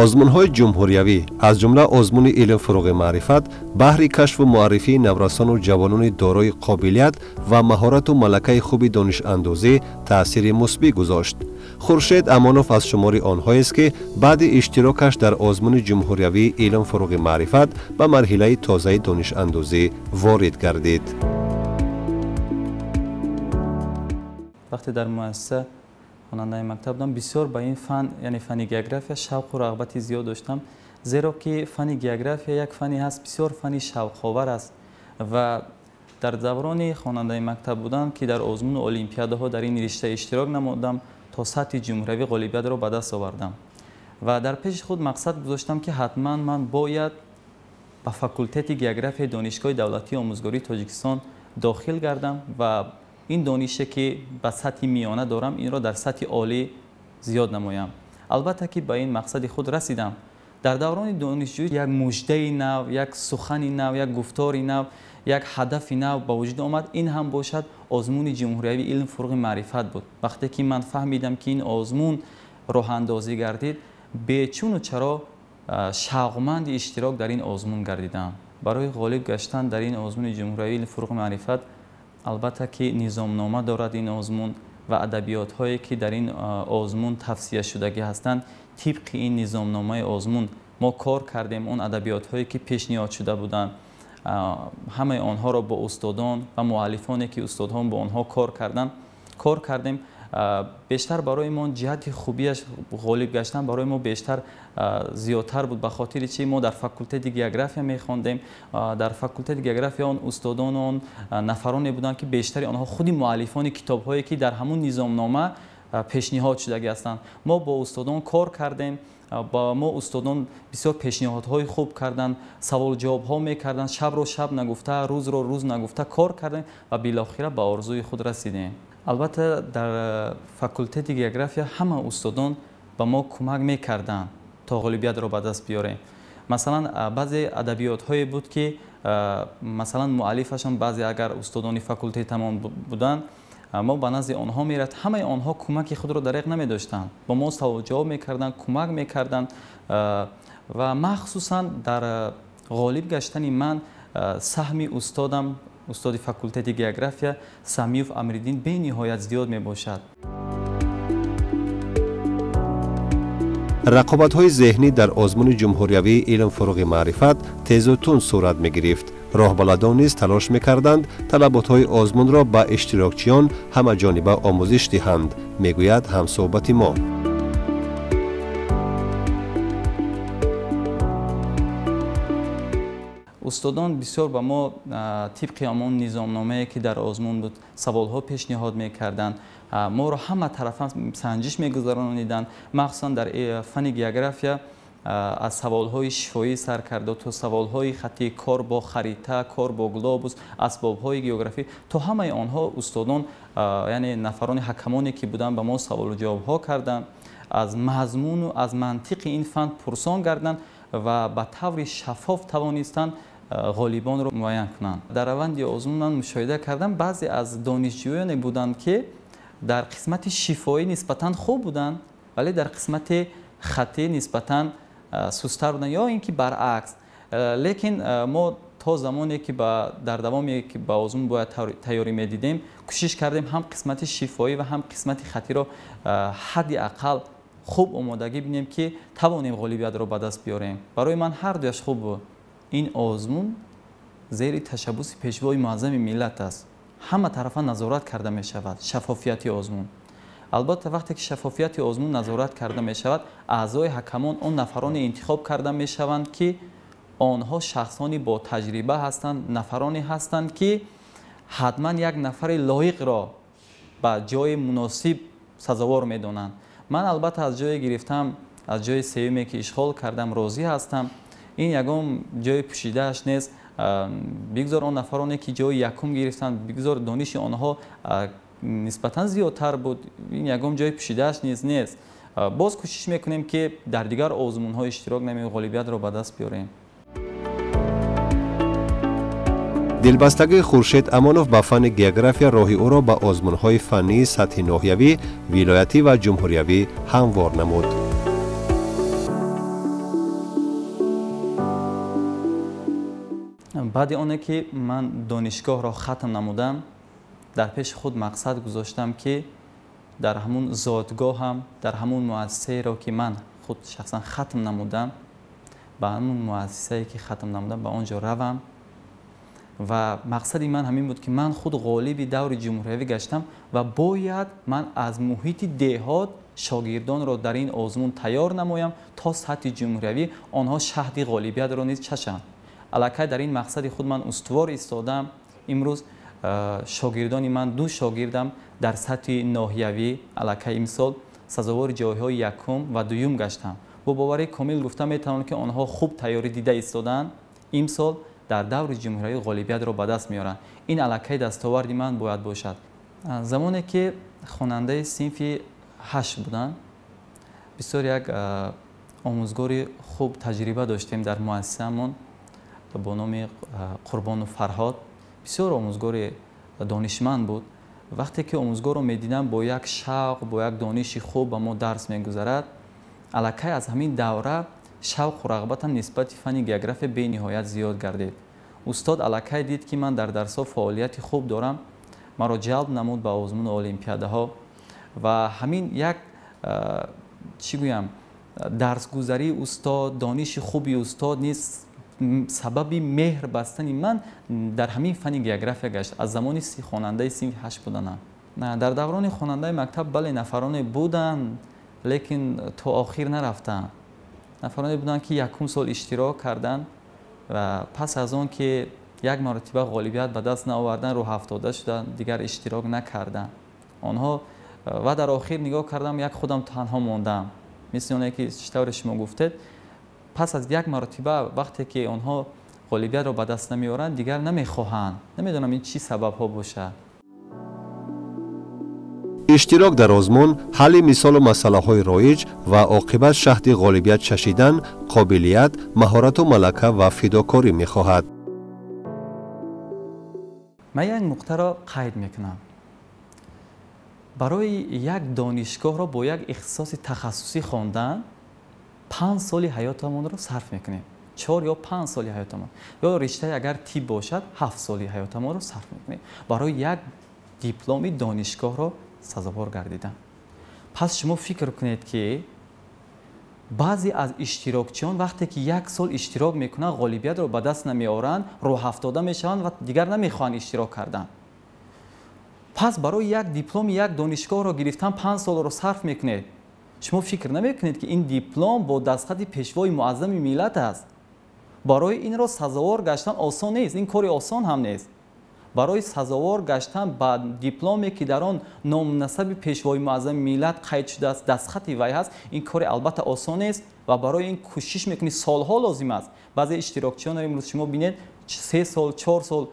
Озмунҳои ҷумҳуриявӣ, аз ҷумла озмуни илм фуруғи маърифат, баҳри кашфу муаррифии наврасону ҷавонони дорои қобилият ва маҳорату малакаи хуби донишандозӣ таъсири мусбӣ гузошт. Хуршед Амонов аз шумори онҳоест, ки баъди иштирокаш дар озмуни ҷумҳуриявии илм фуруғи маърифат ба марҳилаи тозаи донишандозӣ ворид гардид. Вақте дар муассиса хонандаи мактаб будам, бисёр ба ин фан, яъне фани география, шавқу рағбати зиёд доштам, зеро ки фани география як фани ҳаст, бисёр фани шавқовар аст ва дар даврони хонандаи мактаб будам, ки дар озмуну олимпиадаҳо дар ин ришта иштирок намудам, то сатҳи ҷумҳуриявӣ ғолибиятро ба даст овардам ва дар пеши худ мақсад гузоштам, ки ҳатман ман бояд ба факултети географияи Донишгоҳи давлатии омӯзгории Тоҷикистон дохил гардам ва ин донише, ки ба сатҳи миёна дорам, инро дар сатҳи олӣ зиёд намоям. Албатта ки ба ин мақсади худ расидам. Дар даврони донишҷӯӣ як муждаи нав, як сухани нав, як гуфтори нав, як ҳадафи нав ба вуҷуд омад. Ин ҳам бошад озмуни ҷумҳуриявии илм фуруғи маърифат буд. Вақте ки ман фаҳмидам, ки ин озмун роҳандозӣ гардид, бечуну чаро шавқманди иштирок дар ин озмун гардидам. Барои ғолиб гаштан дар ин озмуни ҷумҳуриявии илм фуруғи маърифат, албатта ки низомнома дорад ин озмун ва адабиётҳое, ки дар ин озмун тавсияшудагӣ ҳастанд, тибқи ин низомномаи озмун мо кор кардем. Он адабиётҳое, ки пешниҳод шуда буданд, ҳамаи онҳоро бо устодон ва муаллифоне, ки устодҳо бо онҳо кор карданд, кор кардем. Бештар барои мо ҷиҳати хубиаш ғолиб гаштан барои мо бештар зиёдтар буд, ба хотири чи мо дар факултети география мехондем. Дар факултети география он устодон, он нафароне буданд, ки бештари онҳо худи муаллифони китобҳое, ки дар ҳамун низомнома пешниҳод шудагӣ ҳастанд. Мо бо устодон кор кардем, ба мо устодон бисёр пешниҳодҳои хуб карданд, саволҷавобҳо мекарданд, шабро шаб нагуфта, рӯзро рӯз нагуфта кор кардем ва билохира ба орзуи худ расидем. Албатта дар факултети география ҳама устодон ба мо кӯмак мекарданд, то ғолибиятро ба даст биёрем. Масалан, баъзе адабиётҳое буд, ки масалан муаллифашон баъзе агар устодони факултетамон буданд, мо ба назди онҳо мерафт. Ҳамаи онҳо кӯмаки худро дареғ намедоштанд, бо мо саволҷавоб мекарданд, кӯмак мекарданд ва махсусан дар ғолиб гаштани ман саҳми устодам, устоди факултети география Самиев Амриддин, бениҳоят зиёд мебошад. Рақобатҳои зеҳнӣ дар озмуни ҷумҳуриявии илм фуруғи маърифат тезу тунд сурат мегирифт. Роҳбаладон низ талош мекарданд талаботҳои озмунро ба иштирокчиён ҳамаҷониба омӯзиш диҳанд, мегӯяд ҳамсӯҳбати мо. Устодон бисёр ба мо тибқи ҳамон низомномае, ки дар озмун буд, саволҳо пешниҳод мекарданд, моро ҳама тарафа санҷиш мегузарониданд. Махсусан дар фани география аз саволҳои шифоӣ сар карда то саволҳои хаттӣ, кор бо харита, кор бо глобус, асбобҳои географӣ, то ҳамаи онҳо устодон, яъне нафарони ҳакамоне, ки буданд, ба мо саволу ҷавобҳо карданд, аз мазмуну аз мантиқи ин фан пурсон гарданд ва ба таври шаффоф тавонистанд ғолибонро муайян кунанд. Дар раванди озмун ман мушоҳида кардам, баъзе аз донишҷӯёне буданд, ки дар қисмати шифоӣ нисбатан хуб буданд, вале дар қисмати хаттӣ нисбатан сустар буданд ё ин ки баръакс. Лекин мо то замоне, ки дар давоме ки ба озмун бояд тайёрӣ медидем, кӯшиш кардем ҳам қисмати шифоӣ ва ҳам қисмати хаттиро ҳадди ақал хуб омодагӣ бинем, ки тавонем ғолибиятро ба даст биёрем. Барои ман ҳар дуяш хуб буд. Ин озмун зери ташаббуси Пешвои муаззами миллат аст, ҳама тарафа назорат карда мешавад шаффофияти озмун. Албатта, вақте ки шаффофияти озмун назорат карда мешавад, аъзои ҳакамон он нафароне интихоб карда мешаванд, ки онҳо шахсони бо таҷриба ҳастанд, нафароне ҳастанд, ки ҳатман як нафари лоиқро ба ҷои муносиб сазовор медонанд. Ман албатта аз ҷое гирифтам, аз ҷои сеюме, ки ишғол кардам, розӣ ҳастам. Ин ягон ҷои пӯшидааш нест. Бигзор он нафароне, ки ҷои якум гирифтанд, бигзор дониши онҳо нисбатан зиёдтар буд, ин ягон ҷои пӯшидааш низ нест. Боз кӯшиш мекунем, ки дар дигар озмунҳо иштирок намоем, ғолибиятро ба даст биёрем. Дилбастагии Хуршед Амонов ба фанни география роҳи ӯро ба озмунҳои фаннии сатҳи ноҳиявӣ, вилоятӣ ва ҷумҳуриявӣ ҳамвор намуд. Баъди оне ки ман донишгоҳро хатм намудам, дар пеши худ мақсад гузоштам, ки дар ҳамун зодгоҳам, дар ҳамун муассисаеро ки ман худ шахсан хатм намудам, ба ҳамун муассисае ки хатм намудам, ба он ҷо равам. Ва мақсади ман ҳамин буд, ки ман худ ғолиби даври ҷумҳуриявӣ гаштам ва бояд ман аз муҳити деҳот шогирдонро дар ин озмун тайёр намоям, то сатҳи ҷумҳуриявӣ онҳо шаҳди ғолибиятро низ чашанд. Аллакай дар ин мақсади худ ман устувор истодам. Имрӯз шогирдони ман, 2 шогирдам дар сатҳи ноҳиявӣ аллакай имсол сазовори ҷойҳои якум ва дуюм гаштанд. Бо боварии комил гуфта метавонам, ки онҳо хуб тайёрӣ дида истоданд. Имсол дар даври ҷумҳуриявӣ ғолибиятро ба даст меоранд. Ин аллакай дастоварди ман бояд бошад. Замоне ки хонандаи синфи 8 будам, бисёр як омӯзгори хуб таҷриба доштем дар муассисаамон бо номи Қурбону Фарҳод. Бисёр омӯзгори донишманд буд. Вақте ки омӯзгорро медидам, бо як шавқ, бо як дониши хуб ба мо дарс мегузарад, аллакай аз ҳамин давра шавқу рағбатам нисбати фанни география бениҳоят зиёд гардид. Устод аллакай дид, ки ман дар дарсҳо фаъолияти хуб дорам, маро ҷалб намуд ба озмуну олимпиадаҳо ва ҳамин як чӣ гӯям, дарсгузарии устод, дониши хуби устод низ сабаби меҳр бастани ман дар ҳамин фанни география гашт. Аз замони хонандаи синфи 8 буданам. Дар даврони хонандаи мактаб бале нафароне буданд, лекин то охир нарафтанд. Нафароне буданд, ки якум сол иштирок карданд ва пас аз он ки як маротиба ғолибият ба даст наоварданд, рӯҳафтода шуданд, дигар иштирок накарданд онҳо. Ва дар охир нигоҳ кардам, як худам танҳо мондам. Мисли оне ки чӣ тавре шумо гуфтед, пас аз як маротиба вақте ки онҳо ғолибиятро ба даст намеоранд, дигар намехоҳанд. Намедонам ин чӣ сабабҳо бошад. Иштирок дар озмун, ҳалли мисолу масъалаҳои роиҷ ва оқибат шаҳди ғолибият чашидан қобилият, маҳорату малака ва фидокорӣ мехоҳад. Ман як нуқтаро қайд мекунам. Барои як донишгоҳро бо як ихтисоси тахассусӣ хондан 5 соли ҳаётамонро сарф мекунем. 4 ё 5 соли ҳаётамон. Ё риштаи агар тиб бошад, 7 соли ҳаётамонро сарф мекунем. Барои як дипломи донишгоҳро сазовор гардидан. Пас шумо фикр кунед, ки баъзе аз иштирокчиён вақте ки як сол иштирок мекунанд, ғолибиятро ба даст намеоранд, рӯҳафтода мешаванд ва дигар намехоҳанд иштирок кардан. Пас барои як дипломи як донишгоҳро гирифтан 5 солро сарф мекунед. Шумо фикр намекунед, ки ин диплом бо дастхати пешвои муаззами миллат аст. Барои инро сазовор гаштан осон нест, ин кори осон ҳам нест. Барои сазовор гаштан ба дипломе, ки дар он номнасаби пешвои муаззами миллат қайд шудааст, дастхати вай ҳаст, ин кори албатта осон нест ва барои ин кӯшиш мекунӣ, солҳо лозим аст. Баъзе иштирокчиёнро имрӯз шумо бинед, 3 сол, 4 сол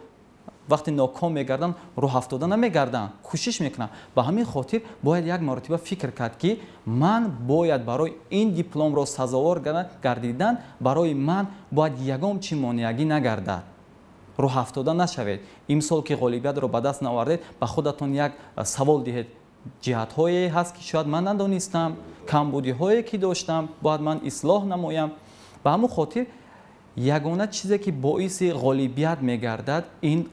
вақте ноком мегарданд, рӯҳафтода намегарданд, кӯшиш мекунанд. Ба ҳамин хотир бояд як маротиба фикр кард, ки ман бояд барои ин дипломро сазовор гардидан, барои ман бояд ягон чи монеагӣ нагардад. Рӯҳафтода нашавед. Имсол ки ғолибиятро ба даст наовардед, ба худатон як савол диҳед. Ҷиҳатҳое ҳаст, ки шояд ман надонистам, камбудиҳое ки доштам, бояд ман ислоҳ намоям. Ба ҳамон хотир ягона чизе ки боиси ғолибият мегардад, ин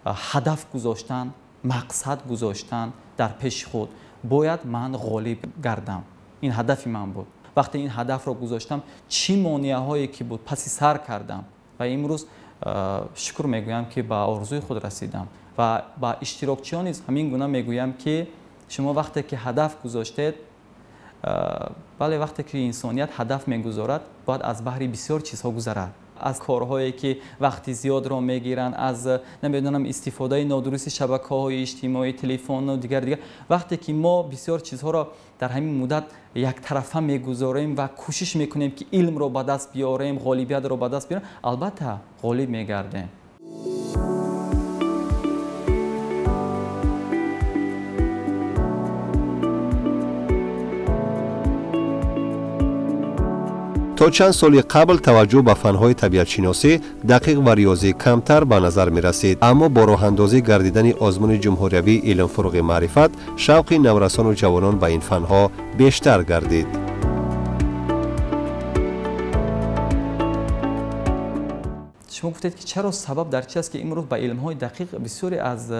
ҳадаф гузоштан, мақсад гузоштан дар пеши худ. Бояд ман ғолиб гардам. Ин ҳадафи ман буд. Вақте ин ҳадафро гузоштам, чӣ монеаҳое ки буд, паси сар кардам ва имрӯз шукр мегӯям, ки ба орзуи худ расидам. Ва ба иштирокчиён низ ҳамин гуна мегӯям, ки шумо вақте ки ҳадаф гузоштед, бале, вақте ки инсоният ҳадаф мегузорад, бояд аз баҳри бисёр чизҳо гузарад. Аз корҳое ки вақти зиёдро мегиранд, аз намедонам истифодаи нодурусти шабакаҳои иҷтимоӣ, телефону дигар дигар. Вақте ки мо бисёр чизҳоро дар ҳамин муддат яктарафа мегузорем ва кӯшиш мекунем, ки илмро ба даст биёрем, ғолибиятро ба даст биёрем, албатта ғолиб мегардем. То чанд соли қабл таваҷҷӯҳ ба фанҳои табиатшиносӣ, дақиқ ва риёзӣ камтар ба назар мерасид, аммо бо роҳандозӣ гардидани озмуни ҷумҳуриявии илм фуруғи маърифат шавқи наврасону ҷавонон ба ин фанҳо бештар гардид. Шумо гуфтед, ки чаро сабаб дар чи аст, ки имрӯз ба илмҳои дақиқ бисёре аз,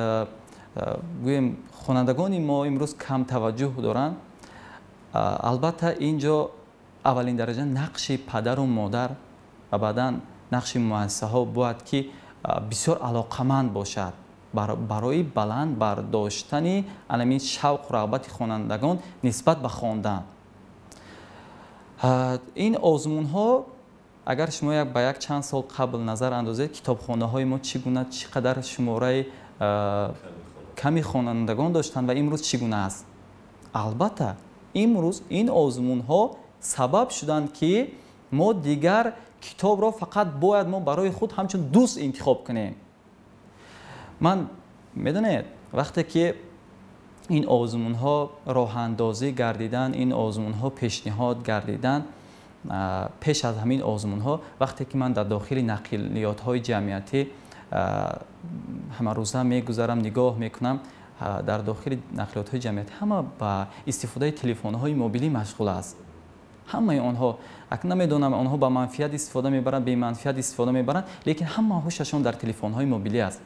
гӯем, хонандагони мо имрӯз кам таваҷҷӯҳ доранд. Албатта, ин ҷо аввалин дараҷа нақши падару модар ва баъдан нақши муассисаҳо бояд ки бисёр алоқаманд бошад барои баланд бардоштани анамин шавқу рағбати хонандагон нисбат ба хондан. Ин озмунҳо, агар шумо ба як чанд сол қабл назар андозед, китобхонаҳои мо чӣ гуна, чӣ қадар шумораи ками хонандагон доштанд ва имрӯз чӣ гуна аст. Албатта, имрӯз ин озмунҳо сабаб шуданд, ки мо дигар китобро фақат бояд мо барои худ ҳамчун дӯст интихоб кунем. Ман, медонед, вақте ки ин озмунҳо роҳандозӣ гардиданд, ин озмунҳо пешниҳод гардиданд, пеш аз ҳамин озмунҳо, вақте ки ман дар дохили нақлиётҳои ҷамъиятӣ ҳамарӯза мегузарам, нигоҳ мекунам, дар дохили нақлиётҳои ҷамъиятӣ ҳама ба истифодаи телефонҳои мобилӣ машғул аст. Ҳамаи онҳо, акнун намедонам, онҳо ба манфиат истифода мебаранд, беманфиат истифода мебаранд, лекин ҳама ҳушашон дар телефонҳои мобилӣ аст.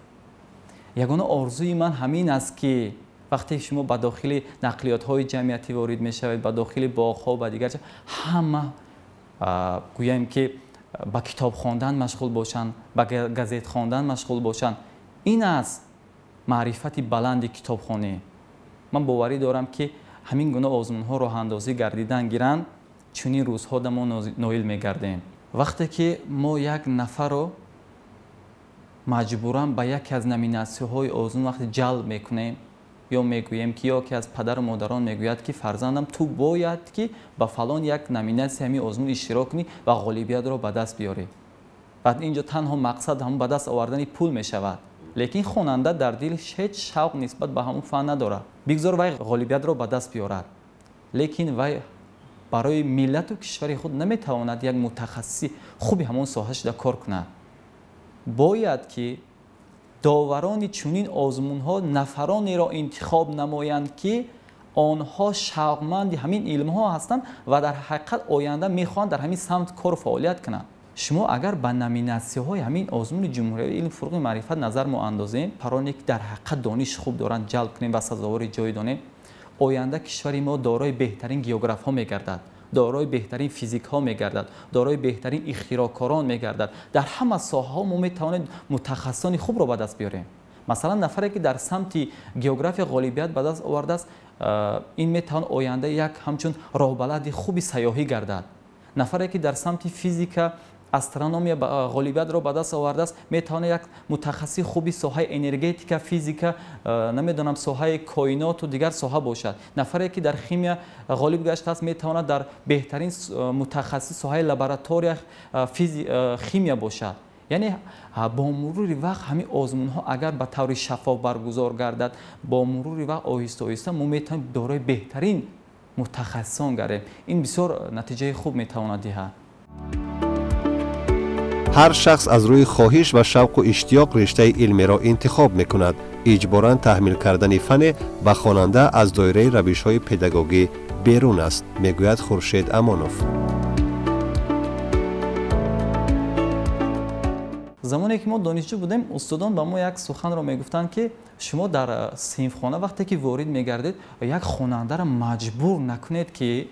Ягона орзуи ман ҳамин аст, ки вақте шумо ба дохили нақлиётҳои ҷамъиятӣ ворид мешавед, ба дохили боғҳо, ба дигар, ҳама, гӯям ки, ба китоб хондан машғул бошанд, ба газет хондан машғул бошанд. Ин аст маърифати баланди китобхонӣ. Ман боварӣ дорам, ки ҳамин гуна озмунҳо роҳандозӣ гардидан гиранд, чунин рӯзҳо да мо ноил мегардем. Вақте ки мо як нафарро маҷбуран ба яке аз номинатсияҳои озмун вақте ҷалб мекунем ё мегӯем, ки ёке аз падару модарон мегӯяд, ки фарзандам, ту бояд ки ба фалон як номинатсия ҳамин озмун иштирок кунӣ ва ғолибиятро ба даст биёрӣ, баъд инҷо танҳо мақсад ҳамон ба даст овардани пул мешавад, лекин хонанда дар дил ҳеҷ шавқ нисбат ба ҳамон фан надорад. Бигзор вай ғолибиятро ба даст биёрад, лекин вай барои миллату кишвари худ наметавонад як мутахассиси хуби ҳамон соҳа шуда кор кунад. Бояд ки доварони чунин озмунҳо нафаронеро интихоб намоянд, ки онҳо шавқманди ҳамин илмҳо ҳастанд ва дар ҳақиқат оянда мехоҳанд дар ҳамин самт кору фаъолият кунанд. Шумо агар ба номинатсияҳои ҳамин озмуни ҷумҳуриявии илм, фуруғи маърифат назар моандозем, нафароне ки дар ҳақиқат дониши хуб доранд ҷалб кунем ва сазовори ҷой донем, оянда кишвари мо дорои беҳтарин географҳо мегардад, дорои беҳтарин физикҳо мегардад, дорои беҳтарин ихтироъкорон мегардад. Дар ҳама соҳаҳо мо метавонем мутахассисони хубро ба даст биёрем. Масалан, нафаре ки дар самти география ғолибият ба даст овардааст, ин метавон оянда як ҳамчун роҳбалади хуби сайёҳӣ гардад. Нафаре ки дар самти физика, астрономия ғолибиятро ба даст овардааст, метавонад як мутахассиси хуби соҳаи энергетика, физика, намедонам, соҳаи коиноту дигар соҳа бошад. Нафаре ки дар химия ғолиб гаштааст, метавонад дар беҳтарин мутахассиси соҳаи лаборатория химия бошад. Яъне бо мурури вақт ҳамин озмунҳо агар ба таври шаффоф баргузор гардад, бо мурури вақт оҳиста оҳиста мо метавонем дорои беҳтарин мутахассисон гардем. Ин бисёр натиҷаи хуб метавонад диҳад. Ҳар шахс аз рӯи хоҳиш ва шавқу иштиёқ риштаи илмиро интихоб мекунад. Иҷборан таҳмил кардани фане ба хонанда аз доираи равишҳои педагогӣ берун аст, мегӯяд Хуршед Амонов. Замоне ки мо донишҷӯ будем, устодон ба мо як суханро мегуфтанд, ки шумо дар синфхона вақте ки ворид мегардед, як хонандаро маҷбур накунед, ки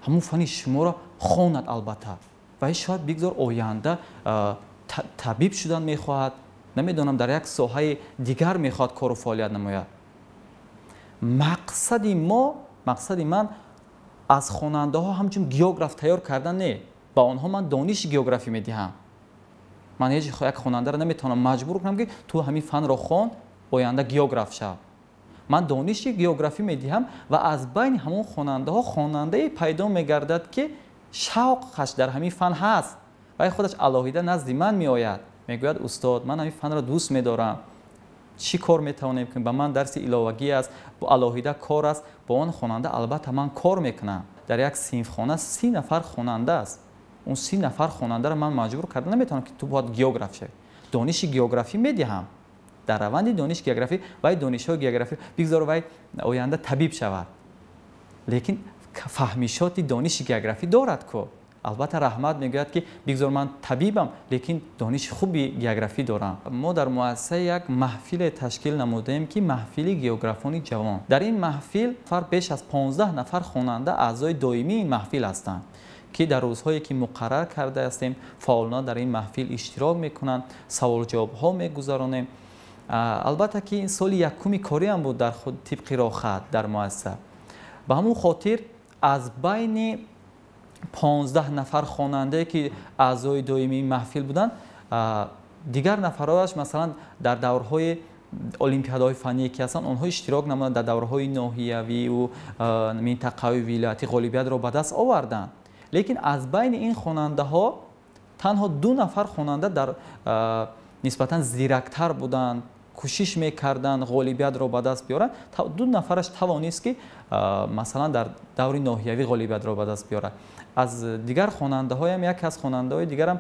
ҳамон фани шуморо хонад. Албатта, вай шояд бигзор оянда табиб шудан мехоҳад, намедонам, дар як соҳаи дигар мехоҳад кору фаъолият намояд. Мақсади мо, мақсади ман аз хонандаҳо ҳамчун географ тайёр кардан не, ба онҳо ман дониши географӣ медиҳам. Ман ҳеҷ як хонандаро наметавонам маҷбур кунам, ки ту ҳамин фанро хон, оянда географ шав. Ман дониши географӣ медиҳам ва аз байни ҳамон хонандаҳо хонандае пайдо мегардад, ки шавқаш дар ҳамин фан ҳаст. Вай худаш алоҳида назди ман меояд, мегӯяд: устод, ман ҳамин фанро дӯст медорам, чӣ кор метавонем кунем? Ба ман дарси иловагӣ аст, алоҳида кор аст. Бо он хонанда албатта ман кор мекунам. Дар як синфхона 30 нафар хонанда аст. Он 30 нафар хонандаро ман маҷбур карда наметавонам, ки ту бояд географ шавӣ. Дониши географӣ медиҳам. Дар раванди дониши географӣ вай донишҳои географӣ, бигзор вай оянда табиб шавад, лекин фаҳмишоти дониши географӣ дорад ку. Албатта раҳмат мегӯяд, ки бигзор ман табибам, лекин дониши хуби географӣ дорам. Мо дар муассиса як маҳфиле ташкил намудаем, ки маҳфили географони ҷавон. Дар ин маҳфил беш аз 15 нафар хонанда аъзои доимии ин маҳфил ҳастанд, ки дар рӯзҳое ки муқаррар карда ҳастем фаъолона дар ин маҳфил иштирок мекунанд, саволҷавобҳо мегузаронем. Албатта ки ин соли якуми кориам буд дар худ тибқи роҳхат дар муассиса. Ба ҳамон хотир аз байни 15 нафар хонандае ки аъзои доимии маҳфил буданд, дигар нафарҳояш масалан дар даврҳои олимпиадаҳои фанние ки ҳастанд, онҳо иштирок намуданд, дар даврҳои ноҳиявию минтақавию вилоятӣ ғолибиятро ба даст оварданд. Лекин аз байни ин хонандаҳо танҳо 2 нафар хонанда дар нисбатан зирактар буданд, кӯшиш мекарданд ғолибиятро ба даст биёранд. 2 нафараш тавонист ки масалан дар даври ноҳиявӣ ғолибиятро ба даст биёрад. Аз дигар хонандаҳоям як аз хонандаҳои дигарам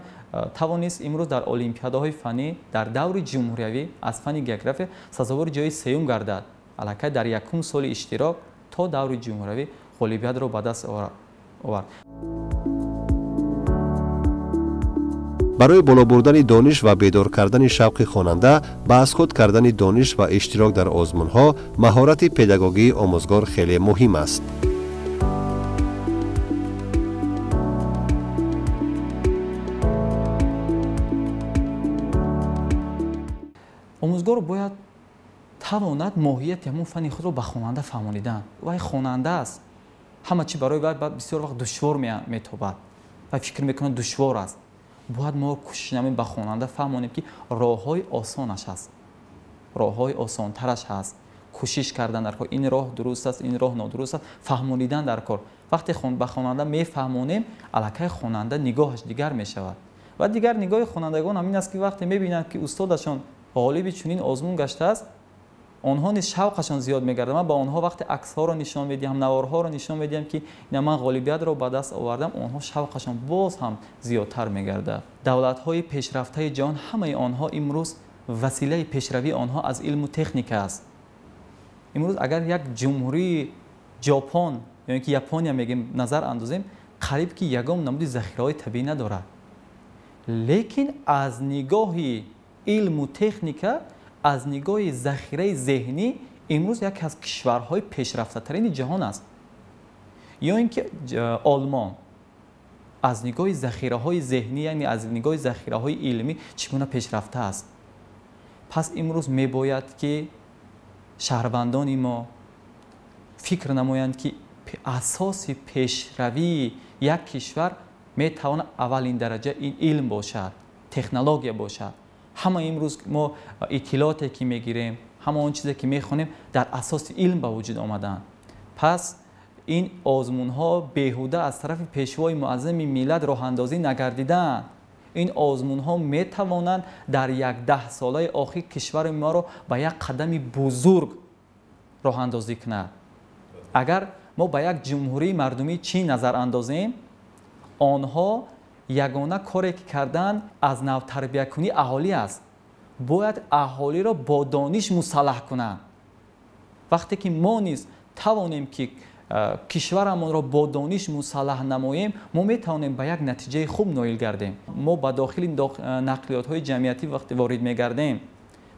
тавонист имрӯз дар олимпиадаҳои фаннӣ дар даври ҷумҳуриявӣ аз фанни география сазовори ҷои сеюм гардад. Аллакай дар якум соли иштирок то даври ҷумҳуриявӣ ғолибиятро ба даст овард. Барои боло бурдани дониш ва бедор кардани шавқи хонанда ба аз худ кардани дониш ва иштирок дар озмунҳо, маҳорати педагогии омӯзгор хеле муҳим аст. Омӯзгор бояд тавонад моҳияти ҳамон фанни худро ба хонанда фаҳмонидан. Вай хонанда аст, ҳама чӣ барои вай бисёр вақт душвор метобад ва фикр мекунад душвор аст. Бояд мо кӯшиш намоем ба хонанда фаҳмонем, ки роҳҳои осонаш ҳаст, роҳҳои осонтараш ҳаст. Кӯшиш кардан дар кор, ин роҳ дуруст аст, ин роҳ нодуруст аст, фаҳмонидан дар кор. Вақте ба хонанда мефаҳмонем, аллакай хонанда нигоҳаш дигар мешавад. Ва дигар нигоҳи хонандагон ҳамин аст, ки вақте мебинанд, ки устодашон ғолиби чунин озмун гаштааст, онҳо низ шавқашон зиёд мегардад. Ман ба онҳо вақте аксҳоро нишон медиҳам, наворҳоро нишон медиҳам, ки ина ман ғолибиятро ба даст овардам, онҳо шавқашон боз ҳам зиёдтар мегардад. Давлатҳои пешрафтаи ҷаҳон ҳамаи онҳо имрӯз василаи пешравии онҳо аз илму техника аст. Имрӯз агар як ҷумҳурии Ҷопон ё ин ки Япония мегем назар андозем, қариб ки ягон намуди захираҳои табиӣ надорад. Лекин аз нигоҳи илму техника, аз нигоҳи захираи зеҳнӣ имрӯз яке аз кишварҳои пешрафтатарини ҷаҳон аст. Ё ин ки Олмон аз нигоҳи захираҳои зеҳнӣ, яъне аз нигоҳи захираҳои илмӣ чӣ гуна пешрафта аст. Пас имрӯз мебояд, ки шаҳрвандони мо фикр намоянд, ки асоси пешравии як кишвар метавонад аввалин дараҷа ин илм бошад, технология бошад. Ҳама имрӯз мо иттилооте ки мегирем, ҳама он чизе ки мехонем дар асоси илм ба вуҷуд омадаанд. Пас ин озмунҳо беҳуда аз тарафи пешвои муаззами миллат роҳандозӣ нагардидаанд. Ин озмунҳо метавонанд дар як даҳсолаи охир кишвари моро ба як қадами бузург роҳандозӣ кунад. Агар мо ба як ҷумҳурии мардумии Чин назар андозем, онҳо ягона коре ки карданд аз навтарбиякунии аҳолӣ аст. Бояд аҳолиро бо дониш мусаллаҳ кунанд. Вақте ки мо низ тавонем, ки кишварамонро бо дониш мусаллаҳ намоем, мо метавонем ба як натиҷаи хуб ноил гардем. Мо ба дохили нақлиётҳои ҷамъиятӣ вақте ворид мегардем,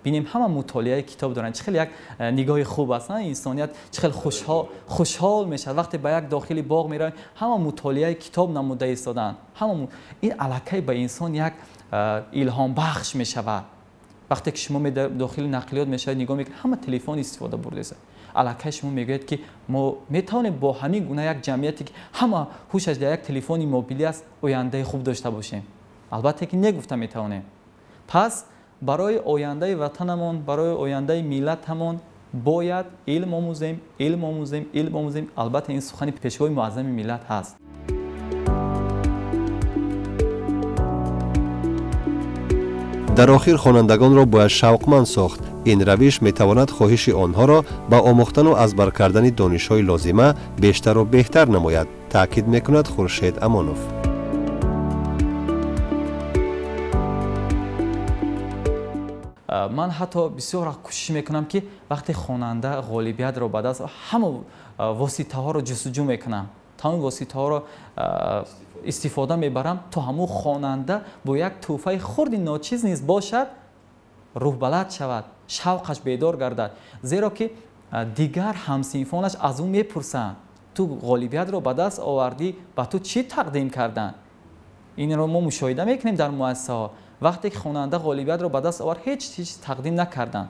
бинем ҳама мутолиаи китоб доранд. Чӣ хеле як нигоҳи хуб аст, инсоният чӣ хеле хушҳол мешавад вақте ба як дохили боғ меравем, ҳама мутолиаи китоб намуда истоданд. Ҳама ин аллакай ба инсон як илҳомбахш мешавад. Вақте ки шумо дохили нақлиёт мешавед, нигоҳ мекунед, ҳама телефон истифода бурдааст. Аллакай шумо мегӯед, ки мо метавонем бо ҳамин гуна як ҷамъияте, ки ҳама ҳушаш дар як телефони мобилӣ аст, ояндаи хуб дошта бошем. Албатта ки негуфта метавонем. Пас барои ояндаи ватанамон, барои ояндаи миллатамон бояд илм омӯзем, илм омӯзем, илм омӯзем. Албатта ин сухани пешвои муаззами миллат ҳаст. Дар охир хонандагонро бояд шавқманд сохт. Ин равиш метавонад хоҳиши онҳоро ба омӯхтану аз бар кардани донишҳои лозима бештару беҳтар намояд, таъкид мекунад Хуршед Амонов. Ман ҳатто бисёр кӯшиш мекунам, ки вақте хонанда ғолибиятро ба даст, ҳама воситаҳоро ҷустуҷӯ мекунам, тамоми воситаҳоро Истифода мебарам, то ҳамун хонанда бо як тӯҳфаи хурди ночиз низ бошад, рӯҳбаланд шавад, шавқаш бедор гардад, зеро ки дигар ҳамсинфонаш аз ӯ мепурсанд: «Ту ғолибиятро ба даст овардӣ, ба ту чӣ тақдим карданд?» Инро мо мушоҳида мекунем дар муассисаҳо: вақте ки хонанда ғолибиятро ба даст овард, ҳеҷ чиз тақдим накарданд.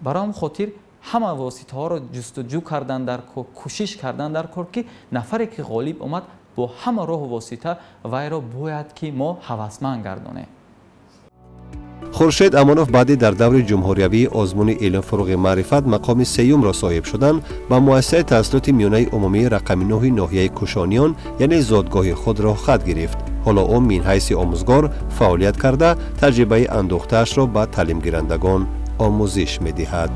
Барои ҳамин хотир ҳама воситаҳоро ҷустуҷӯ кардан дар кор, кӯшиш кардан дар кор, ки нафаре ки ғолиб омад, бо ҳама роҳу восита вайро бояд ки мо ҳавасманд гардонем. Хуршед Амонов баъди дар даври ҷумҳуриявии озмуни «Илм фурӯғи маърифат» мақоми сеюмро соҳиб шудан, ба муассисаи таҳсилоти миёнаи умумии рақами 9-и ноҳияи Кӯшониён, яъне зодгоҳи худ, роҳхат гирифт. Ҳоло ӯ минҳайси омӯзгор фаъолият карда, таҷрибаи андӯхтаашро ба таълимгирандагон омӯзиш медиҳад.